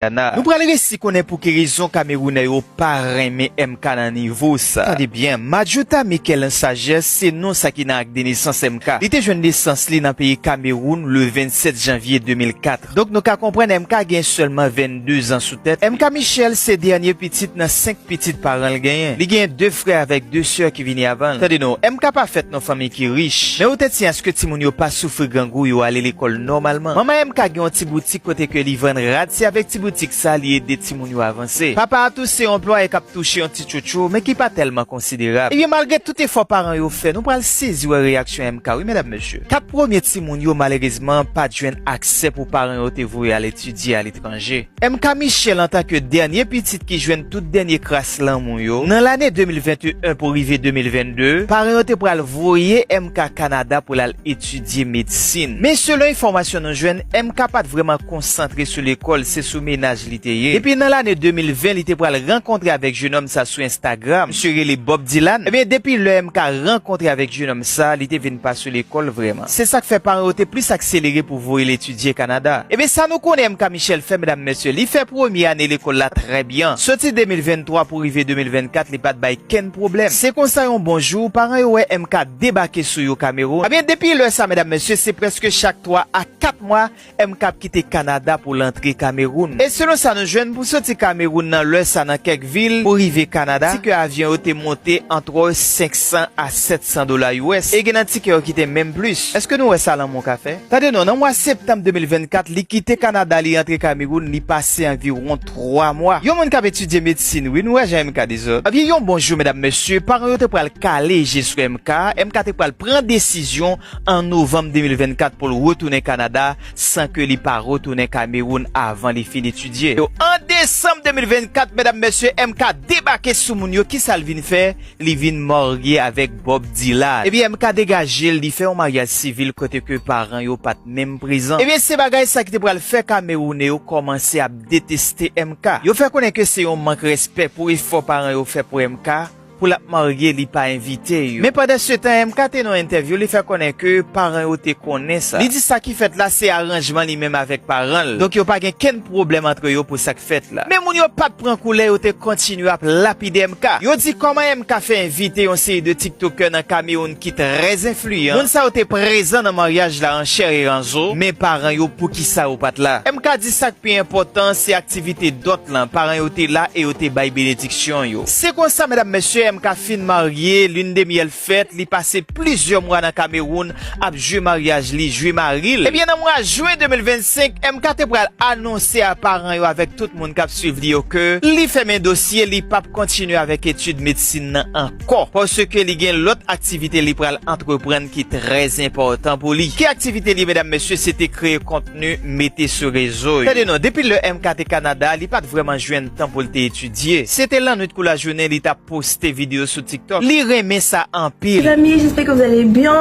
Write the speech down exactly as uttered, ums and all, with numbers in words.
Ghana. Nou pral resi konnen pou ki rezon Kamerounè yo pa renmen M K nan nivo sa. Tande byen, Majuta Mikel Sanchez se non sa ki nan ak de nesans M K. Li te jwenn nesans li nan peyi Kamewoun le vennsèt janvye de mil kat. Donk nou ka konprann M K gen sèlman vennde zan sou tèt. M K Michel se dènye pitit nan senk pitit paran l genyen. Li genyen de frè avèk de sè ki vini avan l. Tande non, M K pa fèt nan fanmi ki rich. Men ou te di èske timoun yo pa soufri grangou, yo ale lekòl nòmalman. Manman M K gen yon ti boutik kote ke li vann rad, se avèk ti boutik sa li ede timoun yo avanse. Papa a tou se yon anplwaye k ap touche yon ti tchotcho, men ki pa tèlman konsiderab. Ebyen, malgre tout efò paran yo fè, nou pral sezi wè reyaksyon M K, wi, medam, mesye. Kat premye timoun yo, malerezman, pa t jwenn aksè pou paran yo te voye al etidye aletranje. M K Michel, antanke dènye pitit ki jwenn tout dènye kras lanmou yo, nan lane de mil venteyen pou rive de mil vennde, paran yo te pral voye M K Kanada pou l al etidye medsin. Men selon enfòmasyon nou jwenn, M K pa t vrèman konsantre sou lekòl, se sou mennaj li te ye. Epi nan lane de mil ven, li te pral rankontre avèk jenòm sa sou Instagram. Misye rele Bob Dylan. Ebyen, depi lè M K rankontre avèk jenòm sa, li te vin pa sou lekòl vrèman. Se sa k fè paran yo te plis akselere pou voye l etidye Kanada. Ebyen, sa nou konnen M K Michel fè, medam, mesye, li fè premye ane lekòl la trè byen. Soti de mil venntwa pou rive de mil vennkat, li pa t bay kenn pwoblèm. Se konsa, yon bon jou, paran yo wè M K debake sou yo Kamewoun. Ebyen, depi lè sa, medam, mesye, se prèske chak twa a kat mwa, M K ap kite Kanada pou l antre Kamewoun. E selon sa nou jwenn, pou soti Kamewoun nan lè sa nan kèk vil pou rive Kanada, tikè avyon yo te monte antre senk san a sèt san dola U S. E gen nan tikè yo ki te menm plis. Èske nou wè sa lanmou ka fè? Tande non, nan mwa septanm de mil vennkat, li kite Kanada, li antre Kamewoun, li pase anviwon twa mwa. Yon moun k ap etidye medsin, wi, nou wè jan M K dezòd. Ebyen, yon bon jou, medam, mesye, paran yo te pral kale je sou M K. M K te pral pran desizyon an novanm de mil vennkat pou l retounen Kanada, san ke li pa retounen Kamewoun avan li fin etidye. Yo, an desanm de mil vennkat, medam, mesye, M K debake sou moun yo. Kisa l vin fè? Li vin marye avèk Bob Dylan. Ebyen, M K degaje l, li fè yon maryaj sivil kote ke paran yo pa t menm prezan. Ebyen, se bagay sa ki te pral fè Kamewounè yo kòmanse ap deteste M K. Yo fè konnen ke se yon mank respè pou efò paran yo fè pou M K, pou l ap marye, li pa envite yo. Men pandan se tan, M K te nan yon entèvyou, li fè konnen ke paran yo te konnen sa. Li di sa ki fèt la se aranjman li menm avèk paran l. Donk yo pa gen kenn pwoblèm antre yo pou sa k fèt la. Men moun yo pa t pran koulè, yo te kontinye ap lapide M K. Yo di kòman M K fè envite yon seri de tiktokè nan Kamewoun ki trè enfliyan. Moun sa yo te prezan nan maryaj la an chè e an zo, men paran yo, poukisa yo pa t la? M K di sa k pi enpòtan se aktivite dòt lan, paran yo te la e yo te bay benediksyon yo. Se konsa, medam, mesye, M K fin marye, lin de myèl fèt, li pase plizyè mwa nan Kamewoun ap jwi maryaj li, jwi mari l. Ebyen, nan mwa jen de mil vennsenk, M K te pral anonse a paran yo avèk tout moun k ap swiv li yo ke li fèmen dosye, li p ap kontinye avèk etid medsin nan ankò, paske li gen lòt aktivite li pral antreprann ki trè enpòtan pou li. Ki aktivite li, medam, mesye? Se te kreye kontni, mete sou rezo yo. Tande non, depi lè M K te Kanada, li pa t vrèman jwenn tan pou l te etidye. Se te lannwit kou lajounen li t ap poste videyo sou TikTok. Li renmen sa anpil. Les amis, j'espère que vous allez bien.